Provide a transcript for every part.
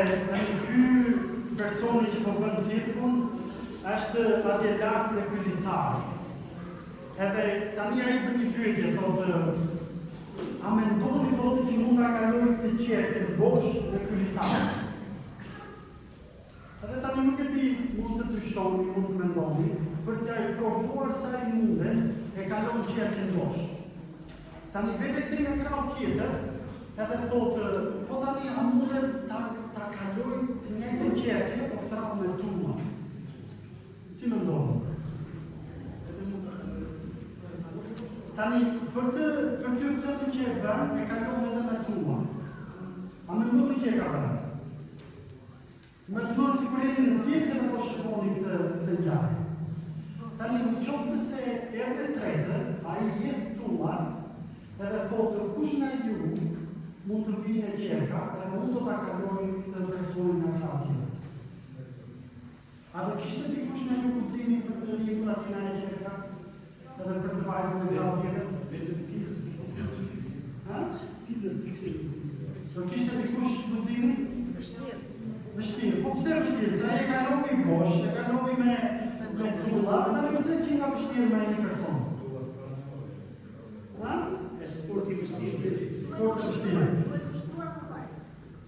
tani ky personi që po bën cirkun është atje lart në ky litar. Edhe tani ai bën një pyetje, thotë, a mendoni thotë që mund ta kaloj këtë qerkën bosh në ky litar? Edhe tani nuk e di, mund të dyshoni, mund të mendoni, për t'ia provuar sa i mundet, e kalon qerkën bosh. Tani vete këtej nga krahu tjetër, edhe thotë, po tani a mundet ta, ta kaloj të njëjtën qerke, po këtë radhë me tulla. Si mendoni? Tani, për të, për të thënë që e bën, e kalon edhe me tulla. A mendoni që e ka bërë? Imagjinoni sikur jeni në cirk edhe po shikoni këtë këtë ngjarje. Tani në qoftë se herën e tretë, ai hedh tullat edhe thotë kush nga ju mund të vijë në qerka edhe unë do ta kaloj këtë personin nga krahu tjetër. A do kishte dikush nga ju guximin për të hipur atje nga qerka edhe për të vajtur në krahun tjetër? Vetëm ti do të kishe Ha? Ti do të kishe guximin. Do kishte dikush guximin? Vështirë. Vështirë. Po pse vështirë? Se ai e kaloi bosh, e kaloi me me tulla, tani pse që nga vështirë me një person? Ha? E sport i vështirë. Sport i vështirë. Duhet ushtruar më parë.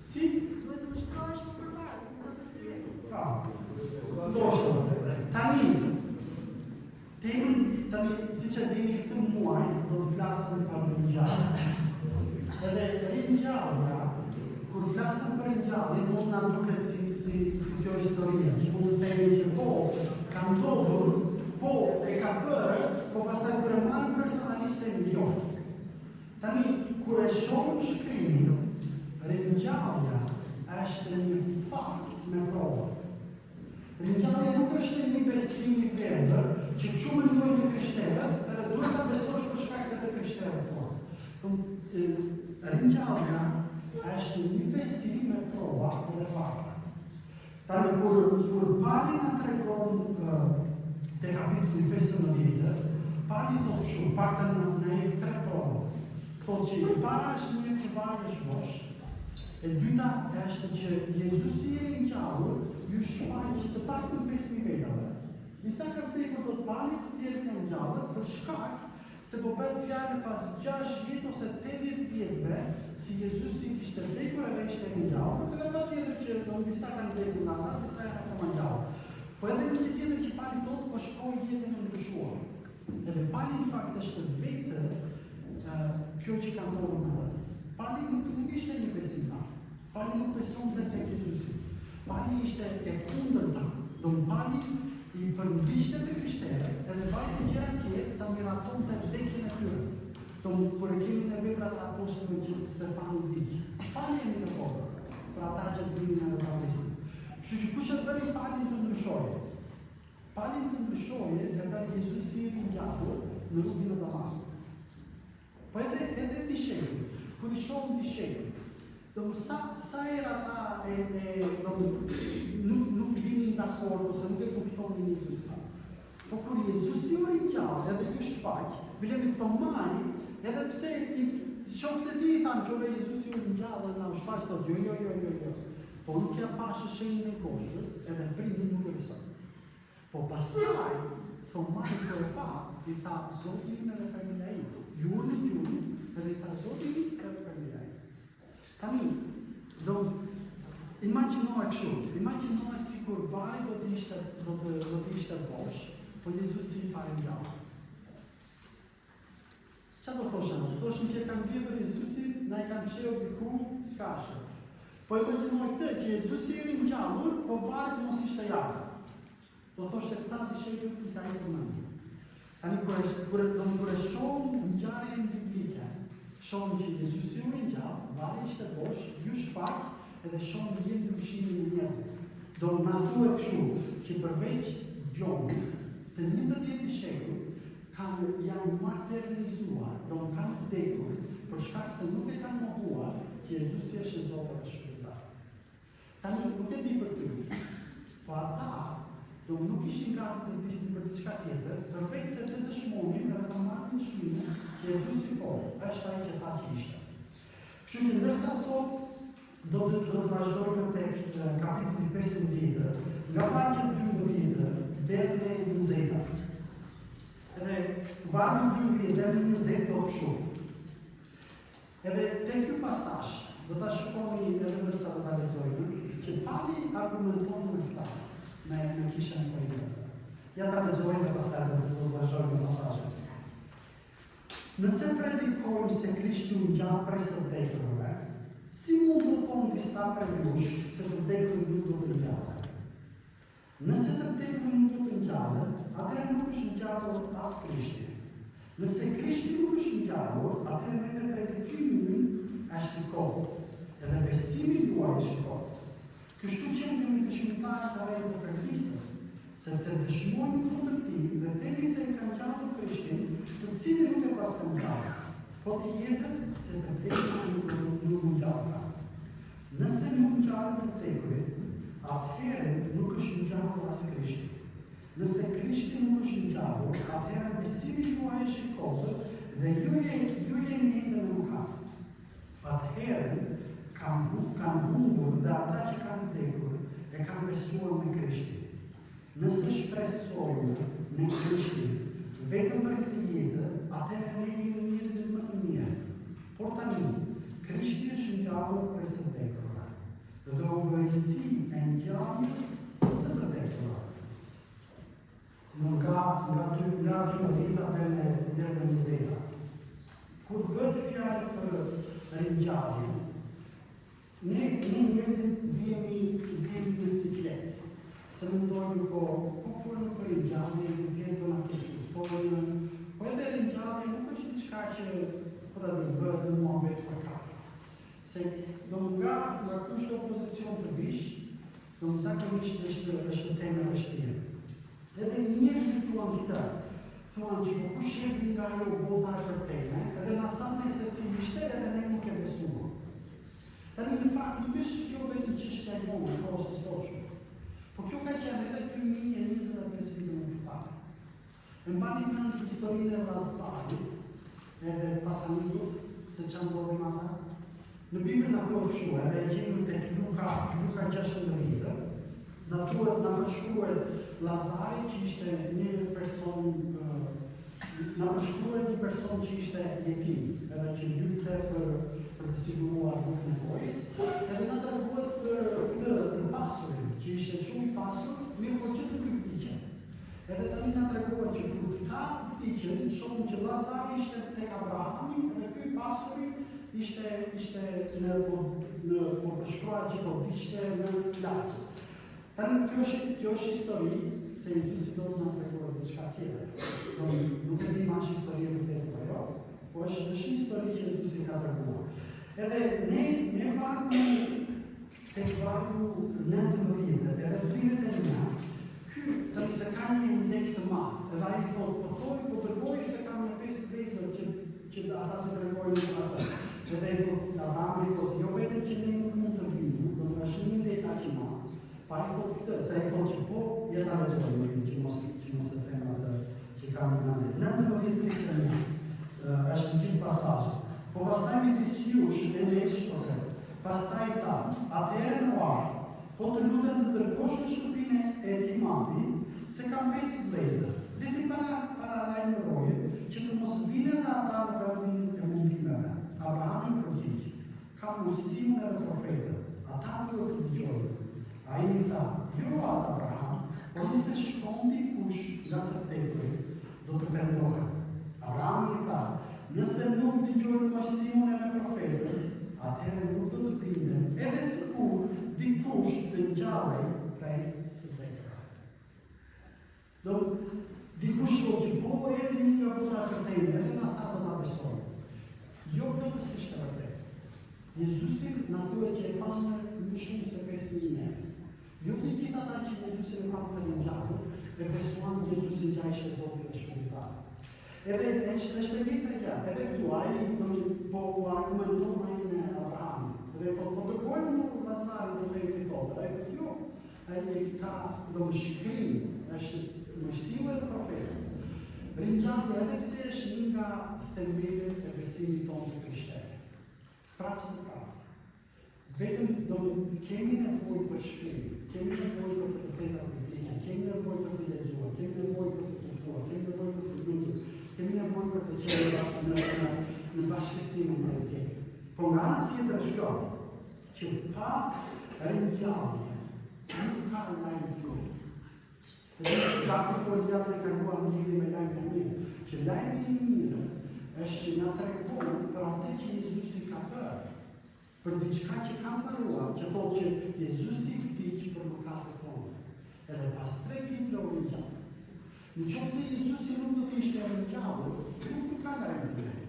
Si? Duhet të ushtrohesh më përpara, se nuk do të direkt. Pra, ndoshta. Tani, temën, tani, siç e dini këtë muaj, do të flasim për ringjallje. Edhe ringjallja, kur flasim për ringjallje, mund na duket si, si, si kjo historia, që mund të themi që po, ka ndodhur, po, e ka bërë, po pastaj kur e marrim personalisht e jo. Tani, kur e shohim shkrimin, ringjallja është një fakt me prova. Ringjallja nuk është një besim i verbër që kështu mendojnë të krishterët, edhe duhet ta besosh për shkak se të krishterët thonë. Po, ringjallja është një besim me prova dhe fakte. Tani kur kur Pali na tregon te kapitulli 15, Pali thotë kështu, paktën na jep tre prova. Thotë që e para është një që varri është bosh, e dyta është që Jezusi i ringjallur ju shfaq të paktën 5000 vetave. Disa kanë vdekur thotë Pali, të tjerët janë gjallë për shkak Se po bëhet fjalë pas 60 ose 80 vjetëve, si Jezusi kishte vdekur edhe ishte ringjallur, edhe patjetër që do disa kanë vdekur nga ata, disa janë akoma gjallë. Po edhe një tjetër që Pali thotë, po shkoi jetën e ndryshuar. Edhe Pali në fakt është vetë kjo që ka ndodhur me të. Pali nuk, nuk ishte një besimtar. Pali nuk besonte tek Jezusi. Pali ishte e kundërta. Domethënë Pali i përndiqte të krishterët edhe vajte gjer atje sa miratonte vdekjen e tyre. Domethënë kur e kemi në veprat e apostujve që Stefani vdiq. Pali e miratoi për ata që të vinin edhe ta vrisnin. Kështu që kush e bëri Palin të ndryshojë? Palin të ndryshojë e bëri Jezusi i ringjallur në rrugën e Damaskut. Po edhe edhe dishepujt, kur i shohim dishepujt, do sa sa herë ata e e do nuk nuk binin dakord ose nuk e kuptonin Jezusin. Po kur Jezusi u ringjall edhe ju shfaq, bile mi Thomai, edhe pse i shokët e tij i thanë që Jezusi u ringjall dhe na u shfaq, thotë jo jo jo jo jo. Po nuk ja pashë shenjën e gozhdës, edhe prindin nuk e besoj. Po pastaj, Thomai kur e pa, i tha, Zoti im edhe Perëndia im. Iu ul në gjunjë, edhe i tha, Zoti im edhe Perëndia im. Tani, do imagjinoje kështu, imagjinoje sikur varri do të ishte do të do të ishte bosh, po Jezusi i paringjallur. Ça do thoshin? Do thoshin që e kanë vjedhur Jezusin, na e kanë fshehur diku, s'ka ashtu. Po imagjinoje këtë që Jezusi i ringjallur, po varri të mos ishte jashtë. Do thoshte këta dishepujt i ka ikur mendja. Tani kur e kur e do kur e shohim ngjarjen biblike, shohim që Jezusi u ringjall, varri ishte bosh, ju shfaq edhe shohim një ndryshimin e njerëzve. Do na thuhet kështu që përveç Gjonit, të 11 dishepujt kanë janë martirizuar, do të kanë vdekur për shkak se nuk e kanë mohuar që Jezusi është Zot dhe Shpëtimtar. Tani nuk e di për ty, po ata do nuk ishin gati të vdisnin për diçka tjetër, përveç se të dëshmonin edhe të marrin çmimin që Jezusi po, është ai që tha që ishte. Kështu që ndërsa sot. Do të do të vazhdojmë tek kapitulli 15, nga vargu 12 deri në 20. Edhe vargu 12 deri në 20 thotë kështu. Edhe te ky pasazh, do ta shikoni edhe ndërsa do ta lexojmë, që Pali argumenton me këta, me me kishën e Korintasve. Ja ta lexojmë dhe pastaj do të vazhdojmë me pasazhin. Nëse predikojmë se Krishti u ngjall prej së vdekurve, si mund të thonë disa prej jush se të vdekurit nuk do të ngjallen? Nëse të vdekurit nuk do të ngjallen, atëherë nuk është ngjallur as Krishti. Nëse Krishti nuk është ngjallur, atëherë edhe predikimi ynë është i kotë, edhe besimi juaj është i kotë. Kështu qenkemi dëshmitarë të rremë të Perëndisë, sepse dëshmojmë kundër tij dhe themi se e ka ngjallur Krishtin, të cilin nuk e paska ngjallur, po të jetë se të vdekurit nuk nuk u ngjallkan. Nëse nuk ngjallen të vdekurit, atëherë nuk është ngjallur as Krishti. Nëse Krishti nuk është ngjallur, atëherë besimi juaj është i kotë dhe ju je, ju jeni ende në mëkat. Atëherë kanë kanë humbur dhe ata që kanë vdekur e kanë besuar në Krishtin. Nëse shpresojmë në Krishtin vetëm për këtë jetë, atëherë ne jemi njerëzit më të mirë. Por tani, Krishti është ngjallur prej së vdekurve dhe u bë risi e ngjalljes së të vdekurve. Nga nga dy nga 12 deri në deri në 20. Kur bëhet fjalë për ringjalljen, ne ne njerëzit vijemi vijemi në siklet. Se mendojmë po po folëm për ringjalljen, vjen do na keq. Po në po edhe ringjallja nuk është diçka që po ta di bëhet në muhabet për kafe. Se do nga nga kushdo pozicion të vish, Do më zakonisht është është temë e vështirë. Edhe njerëzit thuan këtë, thuan që po kush erdhi nga ajo bota e përtejme, edhe na thanë se si ishte edhe ne nuk e besuam. Tani në fakt nuk është kjo vetëm çështja jonë e kohës së sotshme. Po kjo ka qenë edhe 2025 vite më parë. E mbani mend historinë e Lazarit edhe pasanikut, se ça ndodhi me ata? Në Bibël na thuhet kështu, edhe e gjejmë tek Luka, Luka 16, na thuhet, na përshkruhet Lazari që ishte një person na përshkruhet një person që ishte jetim, edhe që lypte për për të siguruar bukën e gojës, edhe na tregohet për këtë të pasurin, që ishte shumë i pasur, mirëpo që të dy vdiqën. Edhe tani na tregohet që kur këta vdiqën, shohim që Lazari ishte tek Abrahami dhe ky i pasuri ishte ishte në po në po përshkruhet që po digjte në flakë. Tani kjo është kjo është histori se Jezusi do të na tregojë diçka tjetër. Do nuk e di ma është histori e vërtetë apo jo, po është është një histori që Jezusi ka treguar. Edhe ne ne vargu Tek vargu 19 edhe 31, ky tani se ka një hendek të madh, edhe ai thotë, po thoj, po dërgoj se kam një pesë vëllezër që që ata të tregojnë për atë. Edhe i thotë, Abrahami i thotë, jo vetëm që ne nuk mund të vijmë, do të është një hendek aq i madh. Pa i thotë këtë, se ai thotë që po, ja ta lexoj që mos që mos e them atë që kam në mendje. 19 31 është gjithë pasazhi. Po pastaj midis jush e nesh, ose Pastaj tha, Atëherë o atë, po të lutem të dërgosh në shtëpinë e tim ati, se kam pesë vëllezër, le t'i para paralajmërojë që të mos vijnë edhe ata në vendin e mundimeve. Abrahami u përgjigj, Kanë Moisiun edhe profetët, ata duhet t'i dëgjojnë. Ai i tha, Jo, atë Abraham, por nëse shkon dikush nga të vdekurit, do të pendohen. Abrahami i tha, Nëse nuk dëgjojnë Moisiun edhe profetët, atëherë nuk do të binden edhe sikur dikush të ngjallej prej së vdekurve. Do dikush thotë që po erdhi një nga bota e përtejme, edhe na tha do ta besojmë. Jo plotësisht e vërtetë. Jezusin na thuhet që e panë më shumë se 5000 njerëz. Jo të gjithë ata që Jezusin e panë të ringjallur, e besuan Jezusin që ai ishte Zoti dhe Shpëtimtari. Edhe është është e njëjta gjë, edhe këtu ai do po po argumenton ai me Abrahamin. Dhe thotë, po dërgojmë mu Lazarin të vejë të thotë. Ai thotë, jo, ai e ka do më shkrim, është Moisiu edhe profetët. Ringjallja edhe pse është një nga themelet e besimit tonë të krishterë. Prapë se prapë. Vetëm do kemi nevojë për shkrim, kemi nevojë për të vërteta biblike, kemi nevojë për të lexuar, kemi nevojë për të kuptuar, kemi nevojë për të lutur, kemi nevojë për të qenë në në në bashkësi me njëri tjetrin. Po nga ana tjetër është kjo, që pa ringjallje nuk ka lajm të mirë. Dhe sa ku fol javën e kaluar në lidhje me lajmin e mirë, që lajmi i mirë është që na tregon për atë që Jezusi ka bërë, për diçka që ka mbaruar, që thotë që Jezusi vdiq për mëkatet tona. Edhe pas tre ditëve u ringjall. Në qoftë se Jezusi nuk do të ishte ringjallur, nuk ka lajm të mirë.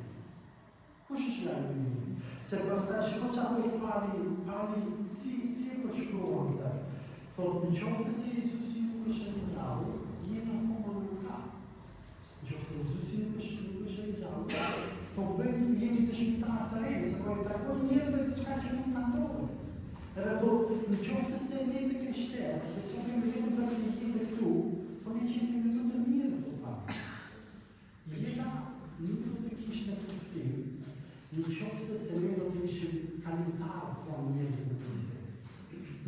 Kush është lajmi i mirë? Se pastaj shiko ça thotë Pali, Pali si si e përshkruan këtë. Thotë në qoftë se Jezusi nuk është ringjallur, jemi akoma në mëkat. Në qoftë se Jezusi nuk është nuk është ringjallur, po bëjmë jemi dëshmitarë të rremë, se po e tregojmë njerëzve diçka që nuk ka ndodhur. Edhe thotë, në qoftë se ne të krishterë, besojmë vetëm për një jetë këtu, po ne qenkemi më të mirë, thotë. Jeta nuk do të kishte kuptim në qoftë se ne do të ishim kalimtarë, thonë njerëzit në përgjithësi.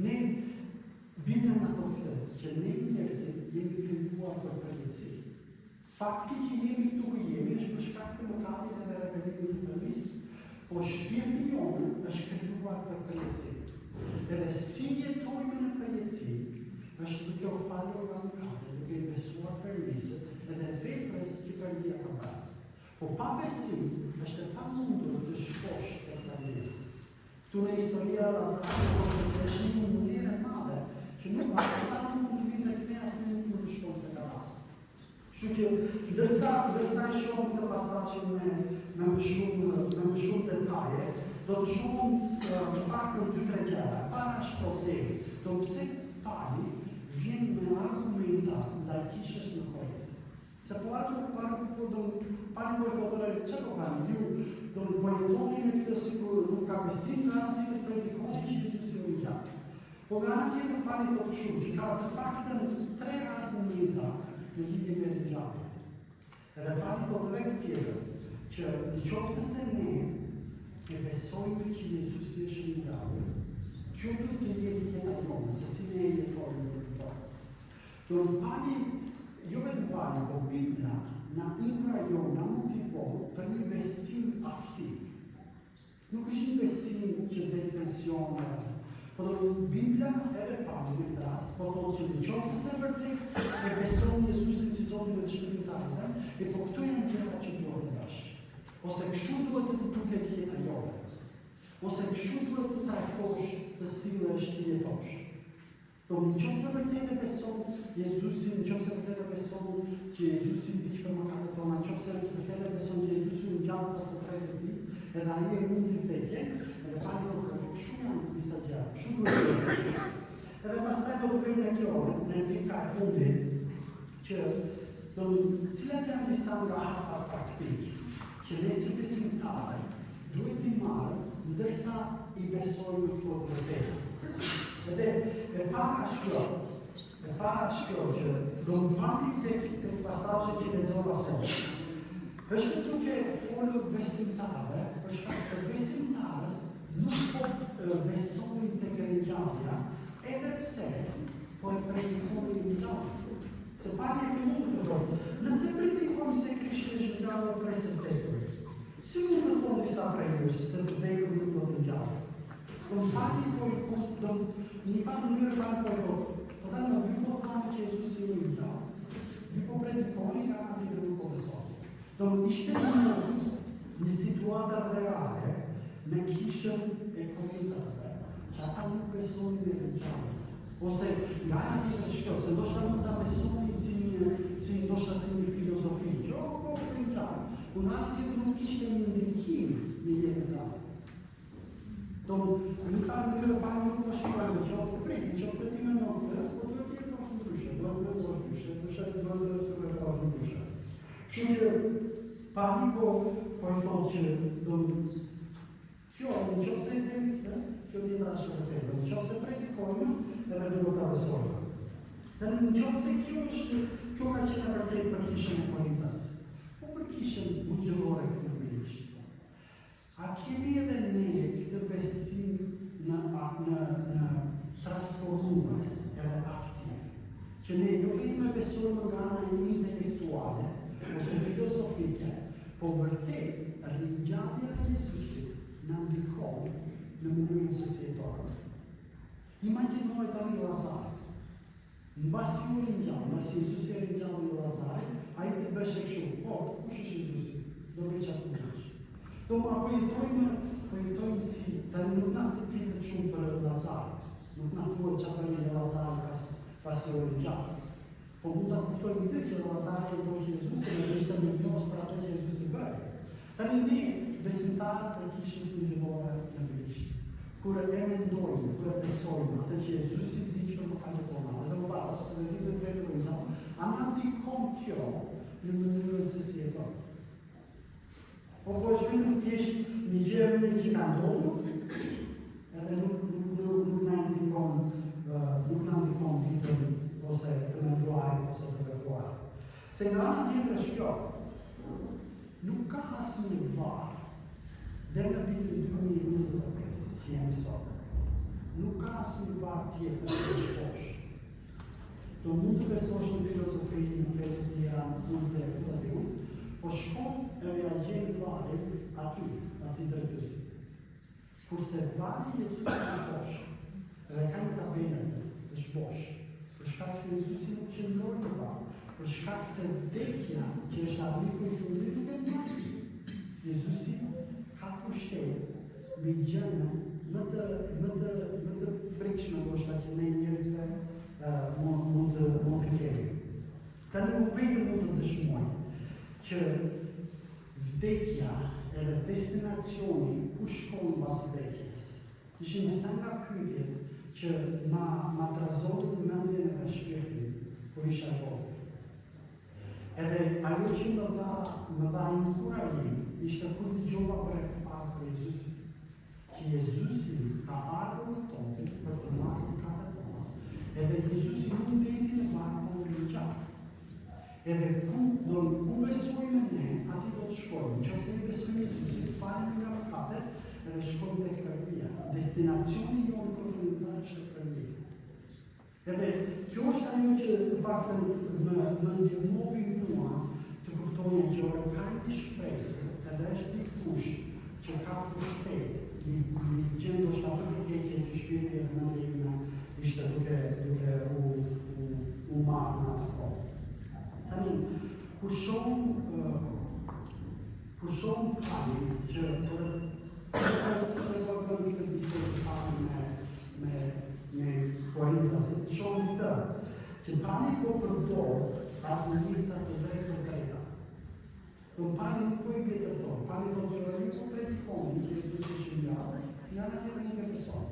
Ne, Biblia na thotë këtë, që ne njerëzit jemi krijuar për përjetësi. Fakti që jemi këtu ku jemi është për shkak të mëkatit dhe rebelimit të Perëndisë, po shpirti jonë është krijuar për përjetësi. Edhe si jetojmë në përjetësi, është duke u falur nga mëkatet, duke i besuar Perëndisë edhe veprës që Perëndia ka bërë. Po pa besim është e pamundur të shkosh tek Perëndia. Këtu në historia e Lazarit thoshte që është një mungesë e madhe, që nuk as ata nuk mund të vinë tek ne, as ne nuk mund të shkojmë tek ata. Kështu që ndërsa ndërsa e shohim këtë pasazhin me me më shumë me më shumë detaje, do të shohim të paktën dy tre gjëra. E para është problemi. Do pse Pali vjen me argumenta ndaj kishës në Korint. Se po ato po po do Pali po thotë ore çfarë po bani ju do të po jetoni me këtë sikur nuk ka besim nga ana tjetër predikoni që Jezusi u ringjall. Po nga ana tjetër Pali thotë kështu, që ka të paktën tre argumenta në lidhje me ringjalljen. Edhe Pali thotë edhe këtë tjetër, që në qoftë se ne e besojmë që Jezusi është ringjallur, kjo duhet të jetë jeta jonë, se si ne jetojmë në këtë botë. Do të Pali, jo vetëm Pali, po Bibla na inkurajon, na motivon për një besim aktiv. Nuk është një besim që del pension, po do Bibla edhe Pali në këtë rast, po thotë që në qoftë se vërtet e beson Jezusin si Zotin dhe Shpëtimtarin, e po këto janë gjërat që duhet të bësh. Ose kështu duhet të të duket jeta jote. Ose kështu duhet të trajtosh, të sillesh, të jetosh. Do në qoftë se vërtet e beson Jezusin, në qoftë se vërtet e beson që Jezusi vdiq për mëkatet tona, në qoftë se vërtet e beson që Jezusi u ngjall pas të tretës ditë, edhe ai e mundi vdekjen, edhe Pali thotë po kështu janë disa gjëra, kështu duhet të jetë. Edhe pastaj do të vijmë në kjo, në pika e fundit, që do të cilat janë disa nga hapat praktik që ne si besimtarë duhet t'i marrim ndërsa i besojmë këto të vërteta. Edhe e para është kjo, e para është kjo që do të pati tek tek pasazhi që lexova sot. Është duke folur besimtarëve, për shkak se besimtarët nuk po besojnë tek ringjallja, edhe pse po e predikojnë ringjalljen. Se Pali e fillon të thotë, nëse predikojmë se Krishti është ngjallur prej së vdekurit, Si mund të thonë disa prej jush se të vdekurit nuk do të ngjallen? Do Pali po i kus, do në një farë mënyrë Pali po i thotë, po tani ju po thoni që Jezusi u ngjall. Ju po predikoni nga ana tjetër nuk po besoni. Do ishte një, një situatë reale në kishën e Korintasve, që ata nuk besonin në ringjallje. Ose nga ana tjetër është kjo, se ndoshta mund ta besonin si një, si ndoshta si një filozofi, jo, po ringjallje. Por nga ana tjetër nuk kishte një ndikim në jetën tonë. Do në një farë mënyrë Pali nuk po shikojmë në qoftë prit, në qoftë se ti mendon këtë, po duhet të jetosh ndryshe, duhet të mendosh ndryshe, ndryshe duhet të veprosh ndryshe. Kështu që Pali po po i thotë që do kjo, në qoftë se i themi këtë, kjo tjetra është e vërtetë, në qoftë se predikojmë, edhe duhet ta besojmë. Dhe në qoftë se kjo është, kjo ka qenë e vërtetë për kishën e Korintas, po për kishën ungjillore këtu në Bilisht. A kemi edhe ne këtë besim në Imagjinoje tani Lazarin. Mbasi u ringjall, mbasi Jezusi e ringjalli Lazarin, ai të bështe kështu, po, kush është Jezusi? Do bëj çfarë të duash. Do ma po jetojmë, po jetojmë si, tani nuk na flitet shumë për Lazarin. Nuk na thuhet çfarë bëri Lazari pas pasi u ringjall. Po mund ta kuptojmë këtë që Lazari e ndoqi Jezusin dhe ishte mirënjohës për atë që Jezusi bëri. Tani ne, besimtarët e Kishës Ungjillore në Blisht, kur e mendojmë, kur e besojmë atë që Jezusi vdiq për mëkatet tona dhe u varros dhe ditën e tretë u ringjall, a na ndikon kjo në mënyrën se si jetojmë? Apo është vetëm thjesht një gjë e mirë që ka ndodhur, edhe nuk nuk nuk, nuk na ndikon nuk na ndikon ditën ose të menduarit ose të vepruarit. Se nga ana tjetër është kjo, nuk ka asnjë varr deri në vitin 2025 që jemi sot. Nuk ka asnjë varr tjetër që është bosh. Do mund të besosh në filozofi, në fe të tjera, në kulte, ku ta di unë, po shkon edhe ja gjen varrin aty, atij drejtuesit. Kurse varri i Jezusit është bosh, edhe ka një tabelë aty, është bosh. Për shkak se Jezusi nuk qëndroi në varr, për shkak se vdekja që është armiku i fundit nuk e mbajti. Jezusi ka pushtet mbi gjënë më të më të më të frikshme ndoshta që ne njerëzve uh, mund mund të mund të kemi. Tani unë vetëm mund të dëshmoj që vdekja edhe destinacioni ku shkon mbas vdekjes. Ishin disa nga pyetjet që ma ma trazonin mendjen edhe shpirtin kur isha i vogël. Edhe ajo që më dha, më dha inkurajim, ishte kur dëgjova për herë të parë për Jezusin. Që Jezusi ka ardhur në tokë për të marrë mëkatet tona. Edhe Jezusi nuk mbeti në varr, por u ringjall. Edhe ku do ku besojmë ne, aty do të shkojmë. Nëse i besojmë Jezusit, falemi nga mëkatet edhe shkojmë tek Perëndia. Destinacioni jonë përfundimtar është Perëndia. Edhe kjo është ajo që të paktën më më ndihmoi mua të kuptoja që ore ka një shpresë, edhe është dikush që ka pushtet mbi mbi gjë ndoshta më të keqe që shpirti dhe mendja ime ishte duke duke u u u marrë në atë kohë. Tani, kur shohim kur shohim Palin që ore pse po bën këtë bisedë Pali me me me Korintasit, shohim këtë, që Pali po përdor argumenta të drejtpërdrejta. Do Pali nuk po i bie tërtor, Pali thotë që ju po predikoni që Jezusi është i ngjallë, nga ana tjetër nuk e beson.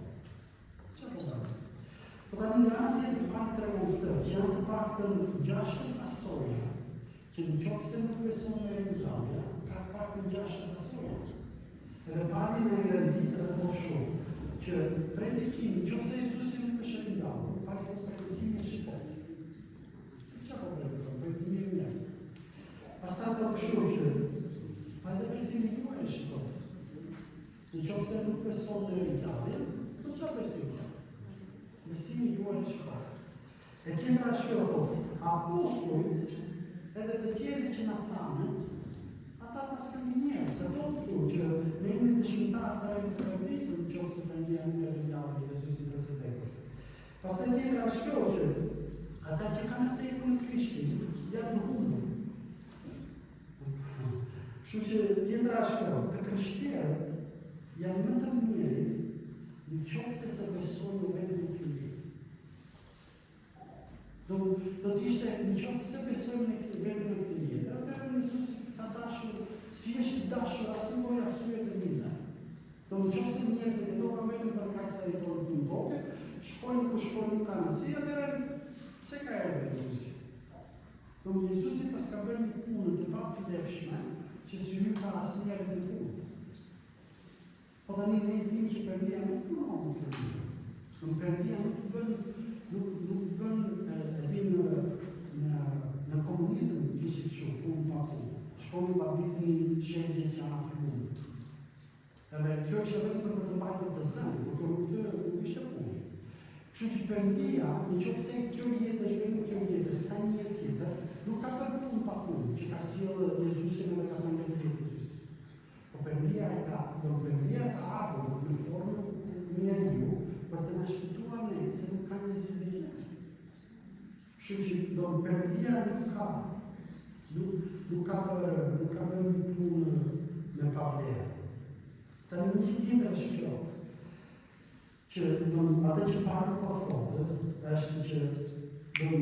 Çfarë po bën? Po tani nga ana tjetër Pali tregon këtë, që janë të paktën gjashtë pasoja, që në qoftë se nuk beson në ringjallje, ka të paktën gjashtë pasoja. Edhe Pali na i rendit edhe thotë shumë, që predikimi, në qoftë se Jezusi nuk është ringjallur, Pali thotë predikimi është i kotë. Çfarë po predikon? Po i gënjen njerëzit. Pastaj thotë kështu që pa edhe besimi juaj është i kotë. Në qoftë se nuk beson në ringjallje, po çfarë besim ka? Besimi juaj është i kotë. E tjetra është kjo thotë, apostujt edhe të tjerët që na thanë, ata paskan gënjyer, se thotë këtu që ne jemi dëshmitarë të rrejtë të Perëndisë, në qoftë se Perëndia nuk e ringjalli Jezusin prej së vdekuri. Pastaj tjetra është kjo që ata që kanë vdekur në Krishtin janë të humbur. Kështu që tjetra është kjo, të krishterët janë më të mirët në qoftë se besojnë vetëm në këtë jetë. Do, do të ishte në qoftë se besojmë në këtë vetëm në këtë jetë, atëherë Jezusi s'ka dashur, s'i është dashur asnjë lloj arsye të mirë. Do në qoftë se njerëzit jetojnë vetëm për kaq sa jetojnë këtu në tokë, shkojnë ku shkojnë nuk kanë rëndësi, atëherë pse ka erdhur Jezusi? Do në Jezusi paska bërë një punë të pavlefshme që s'i hyn pa asnjëherë në punë. Po tani ne e dimë që Perëndia nuk punon në këtë mënyrë. Në Perëndia nuk bën nuk nuk bën e di në në në komunizëm kishit kështu punë pa punë. Shkoni vaditni shengjet që janë afër lumit. Edhe kjo ishte vetëm për të mbajtur të zënë, por kjo nuk të nuk ishte punë. Kështu që Perëndia, në qoftë se kjo jetë është vetëm kjo jetë, s'ka një jetë tjetër, nuk ka bërë punë pa punë, që ka sjellë Jezusin edhe ka thënë vetë Jezusin. Po Perëndia e ka, do Perëndia ka ardhur në formën njeriu për të na shpëtuar ne. Kështu që do Perëndia nuk ka nuk nuk ka bërë, nuk ka bërë një punë me pa vlerë. Tani një gjë tjetër është kjo, që do atë që Pali po thotë, është që do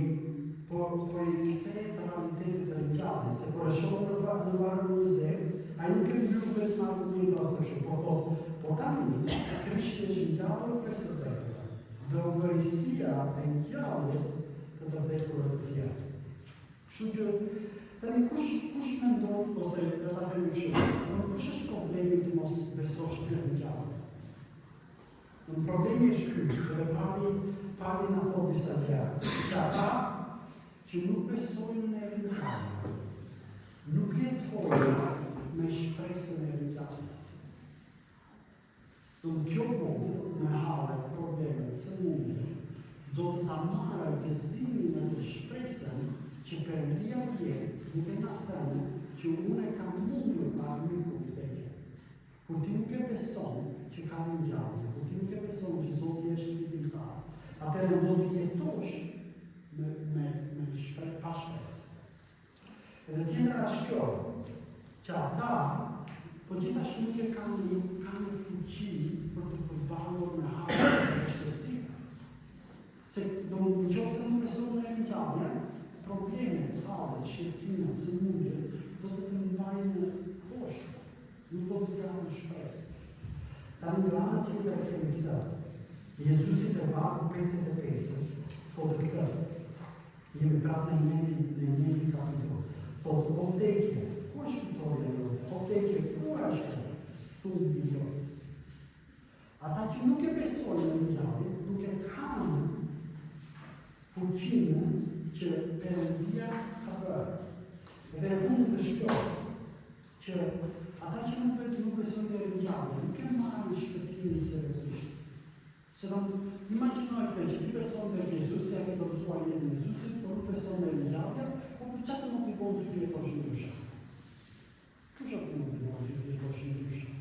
po po i kthehet realitetit të ringjalljes, se kur e shohim në në vargun 20, ai nuk e mbyll vetëm argumentin ose kështu, po thotë, po tani Krishti është ngjallur prej së vdekurve. Dhe u bë risia e ngjalljes të të vdekurve të tjerë. Kështu që tani kush kush mendon ose le ta themi kështu, do kush është problemi të mos besosh në ringjallje? Në problemi është ky, dhe Pali Pali na thotë disa gjëra. Që ata që nuk besojnë në ringjallje, nuk jetojnë me shpresën e ringjalljes. Do kjo botë me hallet, problemet, sëmundjet, do të ta marrë gëzimin dhe shpresën që Perëndia jep duke na thënë që unë e kam mundur armikun vdekjen. Kur ti nuk e beson që ka ringjallje, kur ti nuk e beson që Zoti është fitimtar, atëherë do të jetosh me me me shpresë pa shpresë. Edhe tjetra është kjo, që ata, po gjithashtu nuk e kanë një, kanë një fuqi për të përballur me hallet e vështirësitë. Se do në qoftë se nuk beson në ringjallje, problemet, hallet, shqetësimet, sëmundjet, do të të mbajnë poshtë, nuk do të të japin shpresë. Tani nga ana tjetër e kemi këtë. Jezusi te vargu 55, thotë këtë. Jemi prapë në njëjtin, në njëjtin kapitull. Thotë, o vdekje, ku është fitorja jote? O vdekje, ku është thumbi jot? Ata që nuk e besojnë në ringjallje, nuk e kanë fuqinë që Perëndia ka bërë. Dhe e fundit është kjo, që ata që nuk, nuk besojnë në ringjallje, nuk e marrin shpëtimin seriozisht. Se do imagjinoj këtë që ti beson te Jezusi, ia ke dorëzuar jetën Jezusit, por nuk beson në ringjallje, po për çfarë të motivon ty të jetosh ndryshe? Kush të motivon ty të jetosh ndryshe?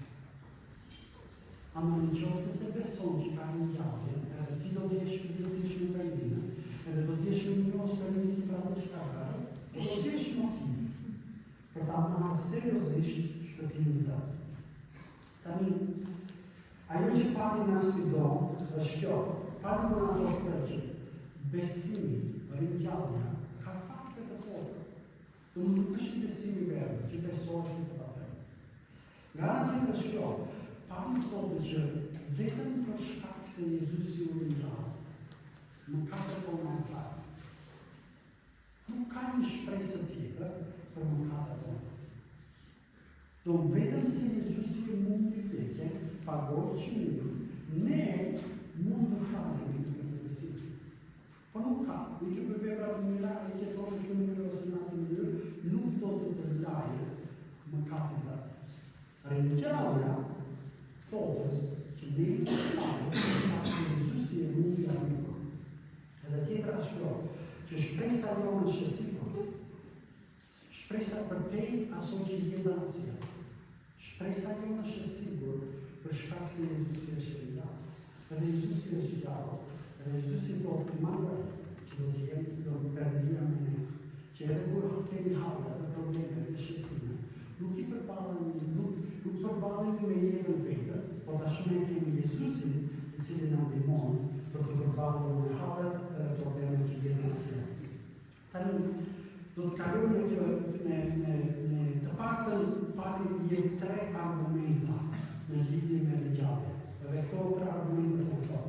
Ama në qoftë se beson që ka ringjallje, edhe ti do të jesh përgjithësisht me Perëndinë, edhe do të jesh mirënjohës Perëndisë për atë që ka bërë, do të jesh motiv për ta marrë seriozisht shpëtimin tënd. Tani, ajo që Pali na sfidon është kjo. Pali po na thotë këtë që besimi, ringjallja, ka fakte të forta. Dhe nuk është një besim i verbër, që besohet si të patë. Nga ana tjetër është kjo, Pali thotë që vetëm për shkak se Jezusi u ringjall, mëkatet tona janë falë. Nuk ka një shpresë tjetër për mëkatet tona. Do vetëm se Jezusi e mundi vdekjen, pagoi çmimin, ne mund të falemi me këtë besim. Po nuk ka, i ke bërë vepra të mira, i ke thonë në këtë mënyrë ose në atë mënyrë, nuk do të të lajë mëkatin tënd. Ringjallja thotë që ne të falemi se Jezusi e mundi armikun. Edhe tjetra është kjo, që shpresa jonë është e sigurt. Shpresa përtej asaj që jeta na sjell. Shpresa jonë është e sigurt për shkak se Jezusi është i gjallë. Edhe Jezusi është i gjallë. Edhe Jezusi thotë Emanuel, që do të jetë do të Perëndia me ne. Që edhe kur kemi halle dhe probleme dhe shqetësime, nuk i përballemi, nuk nuk përballemi me jetën vetë, por tashmë e kemi Jezusin, i cili na ndihmon për të përballur me hallet dhe problemet që jeta na sjell. Tani do të kalojmë në kjo në në në të paktën Pali jep tre argumenta në lidhje me ringjalljen. Dhe këto tre argumente thonë këto.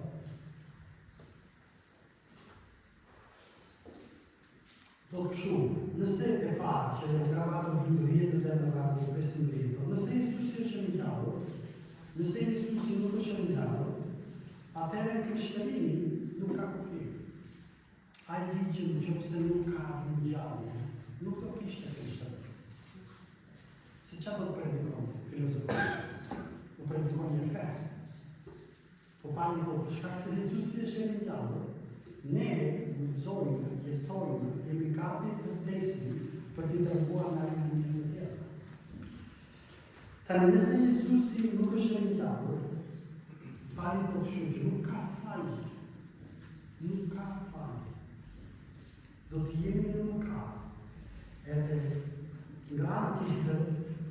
Thotë kështu, nëse e parë që e nga vargu 12 dhe në vargu 15, po nëse Jezusi është ringjallur, nëse Jezusi nuk është ringjallur, atëherë krishtërimi nuk ka kuptim. Ai di që në qoftë se nuk ka ringjallje, nuk do kishte krishtërim. Se ça do të predikon filozofia? Do predikon një fe. Po Pali thotë, për shkak se Jezusi është i ringjallur, ne guxojmë, jetojmë, jemi gati të vdesim për t'i treguar nga një të tjerë. Tani nëse Jezusi nuk është ringjallur, Pali thotë kështu që nuk ka falje. Nuk ka falje. Do të jemi në mëkat, edhe nga ana tjetër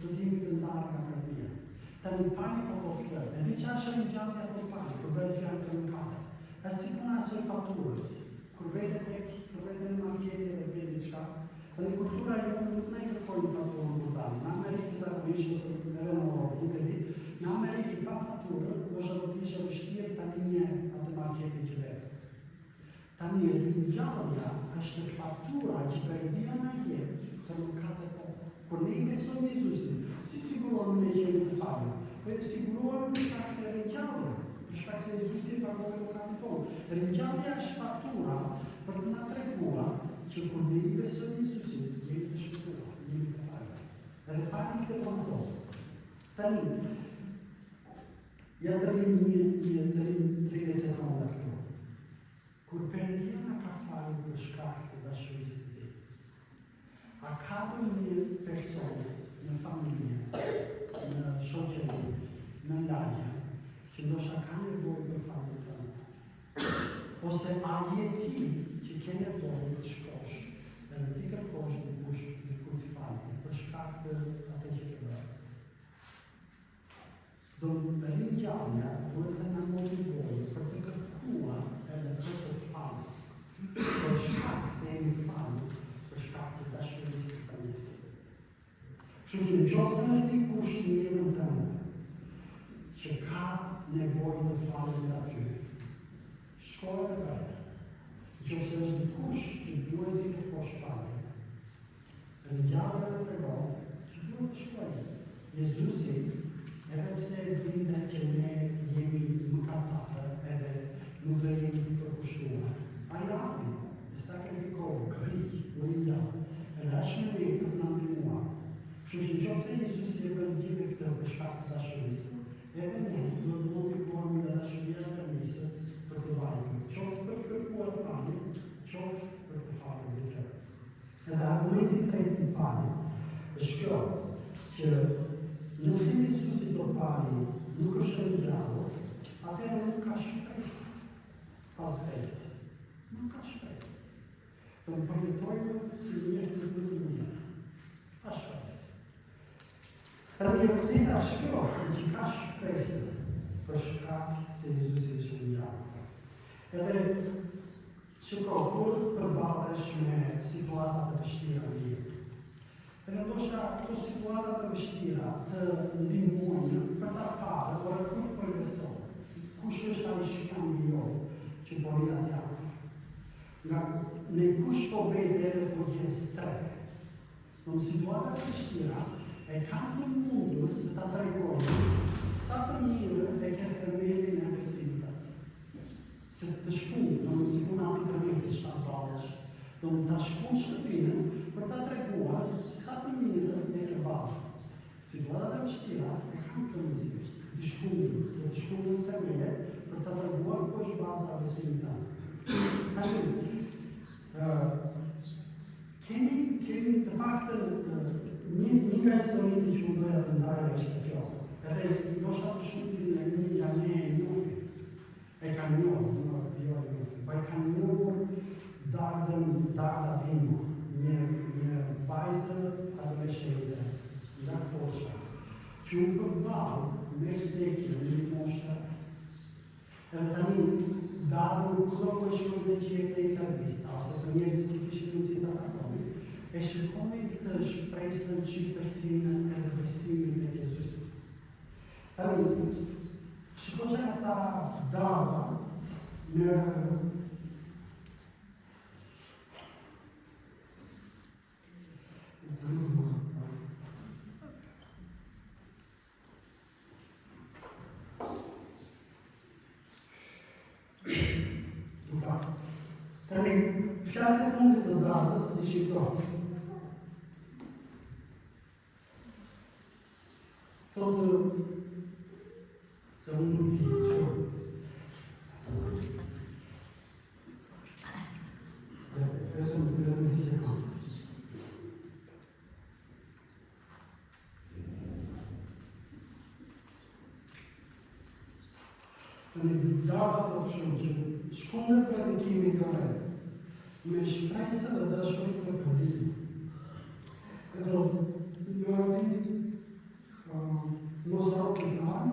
do të jemi të ndarë nga Perëndia. Tani Pali po thotë këtë, e di çfarë është ringjallja thotë Pali, kur bëhet fjalë për mëkatet. Është si puna e asaj faturës, kur vete tek, kur vete në market edhe blen diçka, tani kultura jonë nuk na i kërkojnë faturën kur dalim. Në Amerikë zakonisht ose edhe në Europë, nuk e di, në Amerikë pa faturë, ndoshta do të ishte vështirë ta linje atë marketin që vete. Tani ringjallja është fatura që Perëndia na jep për mëkatet tona. Kur ne i besojmë Jezusit, si sigurohemi ne që jemi të falur? Po e sigurohemi për shkak se ringjallja, për shkak se Jezusi e pagoi mëkatin tonë. Ringjallja është fatura për të na treguar që kur ne i besojmë Jezusit, jemi të shpëtuar, jemi të falur. Edhe Pali këtë po na thotë. Tani, Ja të rrimë një, një të rrimë 30 sekonda këtu. Kur Perëndia na ka falur për shkak të dashurisë së tij, a ka ndonjë person në familje, në shoqëri, në lagje, që ndoshta ka nevojë për faljen tënde? Ose a je ti që ke nevojë të shkosh dhe t'i kërkosh dikush dikujt falje për shkak të atë që ke bërë? Do ringjallja duhet të na motivojë për të kërkuar edhe për të falur. Për shkak se jemi falur, për shkak të dashurisë së Perëndisë. Kështu që në qoftë se është dikush në jetën tënde që ka nevojë të falje nga ty, shko edhe bëje. Në qoftë se është dikush që duhet t'i kërkosh falje, Ringjallja të tregon që duhet të shkojmë. Jezusi, edhe pse e dinte që ne jemi mëkatarë edhe nuk do jemi të përkushtuar, ai erdhi, e sakrifikoi, vdiq, u ringjall, edhe është me ne për të na ndihmuar. Kështu që në qoftë se Jezusi e bën gjithë këtë për shkak të dashurisë, edhe ne duhet të motivohemi nga dashuria e Perëndisë për të vajtur, qoftë për të kërkuar falje, qoftë për të falur dikë. Edhe argumenti i tretë i Palit është kjo, që nëse Jezusi thotë Pali nuk është ringjallur, atëherë nuk ka shpresë pas vdekjes. Nuk ka shpresë. Do të përjetojmë si njerëz të të mirë. Pa shpresë. Edhe e vërteta është kjo, që ka shpresë për shkak se Jezusi është ringjallur. Edhe Shiko, kur përballesh me situata të vështira në jetë, edhe ndoshta këto situata të vështira të ndihmojnë për ta parë ore kujt po i beson, kush është ai shkëmbi jot që po rri atje afër. Nga ne kush po vete edhe po gjen strehë. Në situata të vështira e kanë të mundur të ta tregojnë sa të mirë e ke themelin e besimit. Se të shkund, domethënë si puna atij tërmetit që ta ballesh, domethënë ta shkund shtëpinë për ta treguar sa të mirë e ke bazën. Situatat e vështira e kanë këtë mundësi, të shkundin, të të shkundin themele për ta treguar ku është baza e besimit tënd. Tani, ë kemi kemi të paktën një një nga historitë që unë doja të ndaja ishte kjo. Edhe ndoshta të shumti nga një nga ne e njohim. E kanë njohur, jo, jo e njohin, po e kanë njohur Dardën, Darda Bimo, një, një vajzë adoleshente nga Korça, që u përball me vdekjen në një moshë të re. Edhe tani, Dardën kudo ku e shkonte që jepte intervista, ose për njerëzit që kishin mundësi ta takonin, e shikonin këtë shpresën, çiltërsinë edhe besimin e Jezusit. Tani, shiko çka tha Darda në Tani, fjalët e fundit të Dardës ishin këto. Thotë se unë nuk di që Vetëm vetëm një sekondë. Tani Darda thotë kështu që shkundet predikimi nga rreth. Me shpresë dhe dashuri për Perëndinë. Edhe një ditë mos harro kitarën,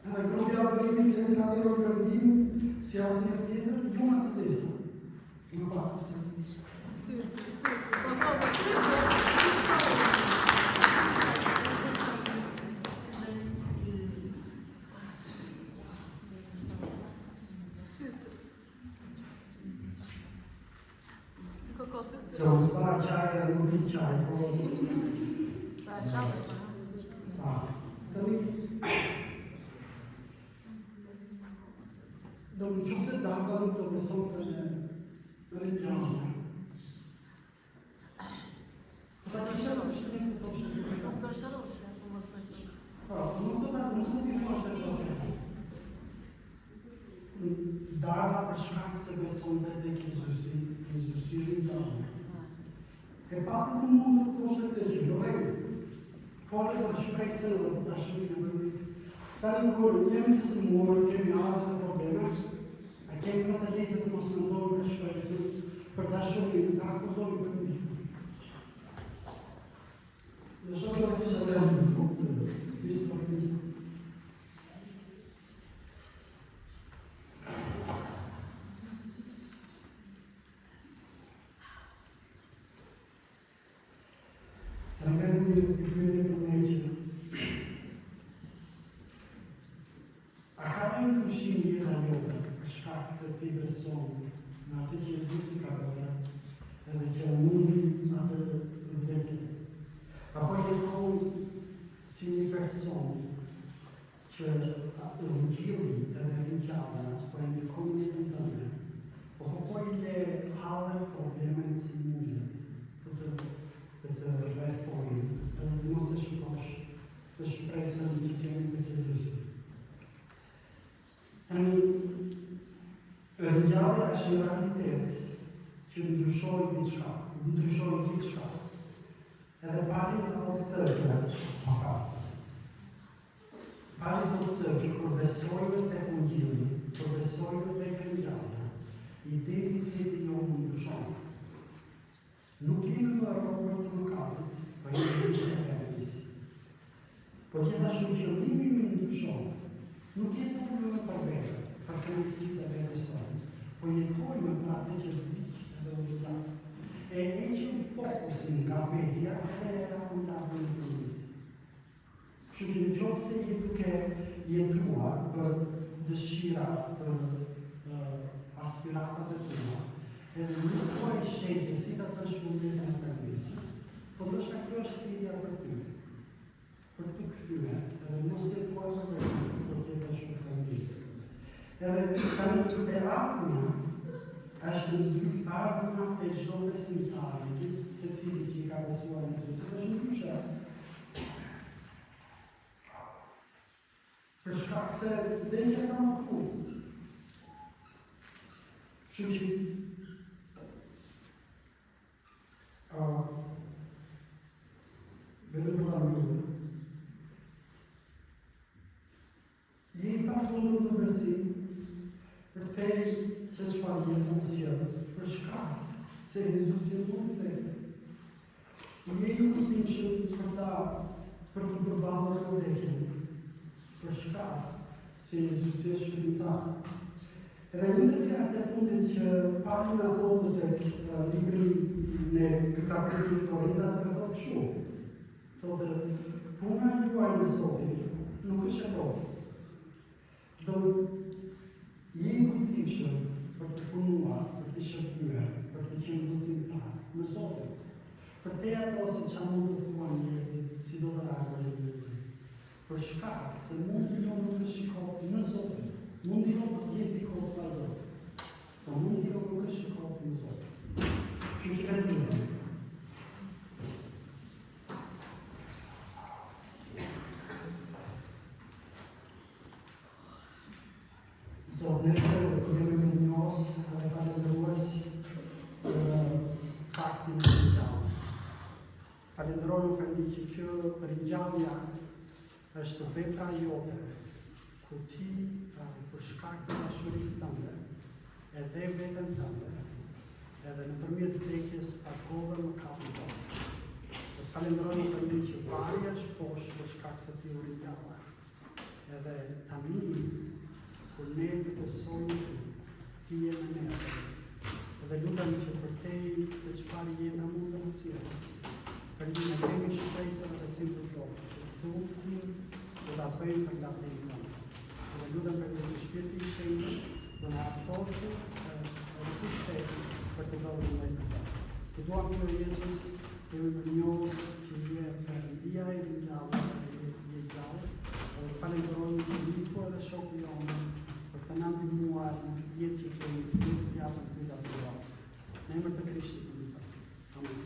edhe grupi i adhurimit e adhuroi Perëndinë si asnjëherë tjetër, jo me të zeza. Më pak, si. Si, si, si. Po, po, po, si, po. Se unë s'para qaj edhe nuk di qaj, po... Pa qaj, Pa. Tani... Do në qoftë se Dardha nuk do besonte në ringjallje. Po ta kishe të shërim të thoshte të Nuk do shërosh, po mos besosh. Po, nuk do ta nuk do t'i thoshte të Dardha për shkak se besonte tek Jezusi, Jezusi ringjalli. E pati të mundur të thoshte këtë gjë, jo rregull. Fole për shpresën dhe për dashurinë e Perëndisë. Tani kur jemi të sëmurë, kemi asgjë probleme, a kemi më të lehtë të mos mendojmë për shpresën, për dashurinë, të akuzojmë Perëndinë. Në shumë të kisha dhe në fund të historisë. Tani vetëm një pyetje për ne që A ka një ndryshim jeta jote për shkak se ti beson në atë që Jezusi ka bërë edhe që mundi atë vdekje? Apo jeton si një person që ungjilli edhe ringjallja po e ndikon jetën tënde, po po po i le hallet, problemet, sëmundjet të të të të rrethojnë, edhe të mos e shikosh të shpresën që kemi tek Jezusi. Tani, ringjallja është një realitet që ndryshoi diçka, ndryshoi gjithçka. Edhe Pali na thotë këtë që Pali thotë këtë që kur besojmë tek ungjilli, kur besojmë tek ringjallja, identiteti jonë ndryshon. Nuk jemi më robër të mëkatit, po jemi të Perëndisë. Po gjithashtu qëllimi ynë ndryshon. Nuk jetojmë më për vete, për kënaqësitë e vetes tonë, po jetojmë për atë që vdiq edhe u ringjall. E heqim fokusin nga vetja dhe e japim lavdinë Perëndisë. Kështu që në qoftë se je duke jetuar për dëshirat, për uh, aspiratat e tua, edhe nuk po e sheh që si ta bësh vullnetin e Perëndisë, po ndoshta kjo është thirrja për ty. Për t'u kthyer, edhe mos jetuar për veten, por të jetosh për Perëndinë. Edhe tani e ardhmja është ndry ardhmja e çdo besimtari, gjithë secili që i ka besuar Jezusit është ndryshe. Për shkak se vdekja ka në fund. Kështu që uh, vetëm për ta mbyllur. Je i patundur në besim përtej se çfarë jeta të sjell, për shkak se Jezusi e mundi vdekjen. Je i guximshëm për ta për t'u përballur me vdekjen, për shkak se Jezusi është fitimtar. Edhe një ndër fjalët e fundit që Pali na thotë tek libri në ky kapitull i Korintasve thotë kështu. Thotë, puna juaj në Zotin nuk është e kotë. Do je i guximshëm për të punuar, për të shërbyer, për të qenë guximtar në Zotin. Përtej ato se ça mund të thuan njerëzit, si do të reagojnë njerëzit. Për shkak se mundi jonë nuk është i kotë në Zotin. Mundi jonë do të jetë i kotë pa Zotin. Po mundi jonë nuk është i kotë në Zotin. Kështu që vetëm Zot, ne të jemi mirënjohës dhe falënderues për faktin e ringjalljes. Falënderojmë Perëndi që kjo ringjallja është vepra jote, ku ti për shkak të dashurisë tënde, edhe veten tënde, Edhe nëpërmjet vdekjes pagove mëkatin tonë. Të falenderojmë Perëndi që varri është bosh për shkak se ti u ringjalle. Edhe tani, kur ne të besojmë ty, ti je me ne. Edhe lutem që përtej se çfarë jeta mund të na sjellë. Perëndi ne kemi shpresë dhe besim të plotë që këtë udhëtim do ta bëjmë për lavdinë tënde. Edhe lutem Perëndi që Shpirti i Shenjtë do na japë forcën edhe pushtetin për të bërë vullnetin tënd. Të duam ty o Jezus, jemi mirënjohës që je Perëndia i ringjallur dhe je, je gjallë. Edhe të falenderojmë që miku edhe shoku jonë për të na ndihmuar në këtë jetë që kemi, të të japim ty lavdëri. Në emër të Krishtit të lutem. Amen.